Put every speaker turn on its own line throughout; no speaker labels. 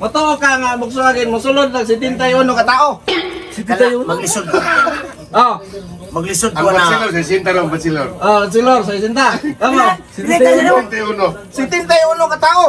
Motoo ka nga Volkswagen mosulod nag 71 ka tao.
Kala, maglisod ko.
Oh,
Maglisod
Ang
ko na.
bachelor, 60 raw ang bachelor.
oh, silor sa 60. Tama.
Pila ka na
21.
71 ka tao.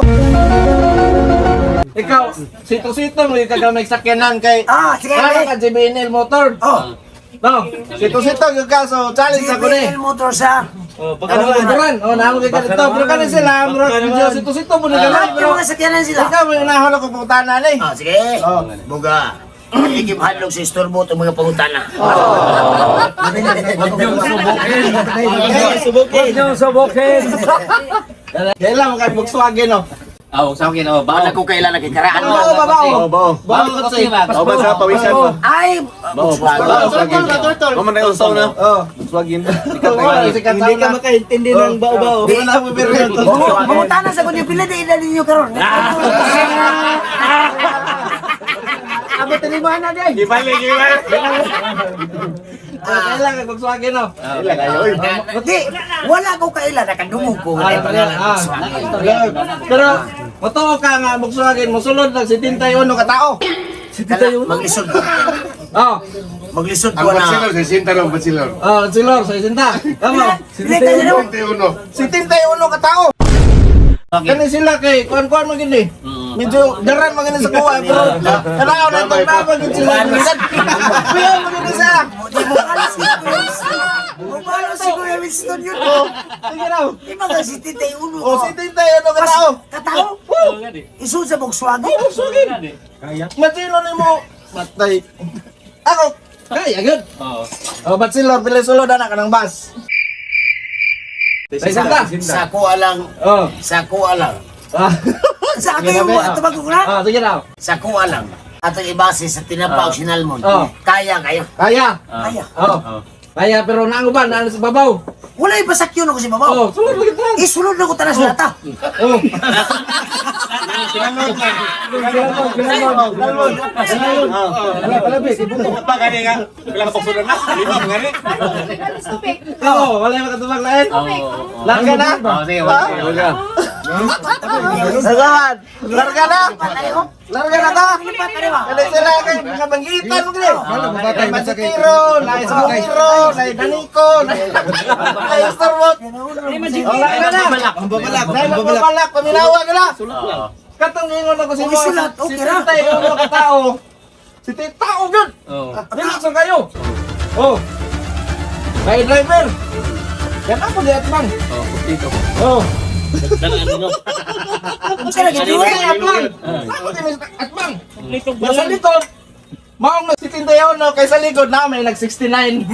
Ikaw, sito-sito mo ikagamay sakyanan kay
Ah, sige.
Kaya ka JBNL motor.
Oh,
No, sito-sito gyud ka, so challenge ako ni.
JBL motor sa.
Oh, pagkaduran. Oh, naamo kay kadto. Pero kani sila, murag medyo sito-sito mo na gamay
Lahat
pero
yung mga sakyanan sila.
ikaw may unahon ako pangutana ni.
Ah, sige.
Oh.
Buga. Hindi hadlok sa istorbo itong mga pangutana.
Huwag niyong subukin. Huwag niyong subukin.
Kailan mo kay Volkswagen no?
Ah, sa akin, oh,
Wala ko kailan nagkikaraan.
Bao ba bao?
Bao.
Bao kotse.
Bao ba sa pawisan mo?
Ay, Volkswagen.
Turtle ba turtle?
Mama na yung usaw na.
Oh.
Volkswagen.
Hindi ka makaintindi ng bao-bao. Di na mo pero.
Pangutana sa kunyo pila di ila ninyo karon.
Abot ni mo na day.
Ibalik, ibalik.
Kailan kay Volkswagen no?
Ila kayo, oy.
Di, wala ko kaila nakadungog ko
Ah,
nga pangalan
ah.
Volkswagen.
Pero motoo ka nga Volkswagen mosulod nag 71 ka tao.
Kala, maglisod ko.
Oh,
Maglisod
Ang
ko na.
bachelor, 60 raw ang bachelor.
oh, silor sa 60. Tama.
Pila ka na
21.
71 ka tao. Kani sila kay kuan-kuan man gini. Medyo daran man gini sa kuha pero kanaw na itong naman gini sila. Kuya man gini sila.
Di mo alas si Kuya Winston. Mo alas si Kuya Winston yun.
Oh, sige raw.
Di ba kasi titay uno
Oh,
ko?
71 ka tao.
Katao? Isod sa Volkswagen?
Volkswagen. Matino ni mo. Matay. Ako, kaya gud.
Oo.
Oh, bachelor pila sulod ana ka ng bus. Sa
Sa ko alang,
Oh.
sa ko alang.
Ah,
Sa ako yung tubag ko na?
ah, sige raw.
Sa ko alang. Atong ibase sa tinapa o sinalmon.
Oh.
Kaya kayo.
Kaya.
Kaya.
Oh. Kaya pero naanguban na sa babaw.
Wala ipasakyon ako si Babaw.
Oh, sulod lagi tanan.
Isulod na ko tanas lata.
Oh.
Pa gani nga. Pila ka pagsulan na? Lima pa gani.
Oo, wala yung makatubag lain. Larga na.
Oh, sige, wala.
Wala.
Sagawan. Larga na. Larga na ta.
Lipat na ba?
Kaya sila kay mga banggitan mo gini. Kay Masitiro, naay Sumiro, naay Daniko, naay Starwood. Oh, larga na.
Ang babalak,
Naay magbabalak, paminawa ka na. Katong ingon ako si
Kung isulat, okay
si
ra.
Tintay uno ka tao. Si Tintay tao gyud.
Oo.
Relax lang kayo. Oh. Kay driver. Yan ako di atbang.
Oh, dito.
Oh.
Ano,
Sa lagi
Hindi atbang. Ako di may atbang. Nasa likod. Maong na si Tindayaw no kay sa likod na may nag 69.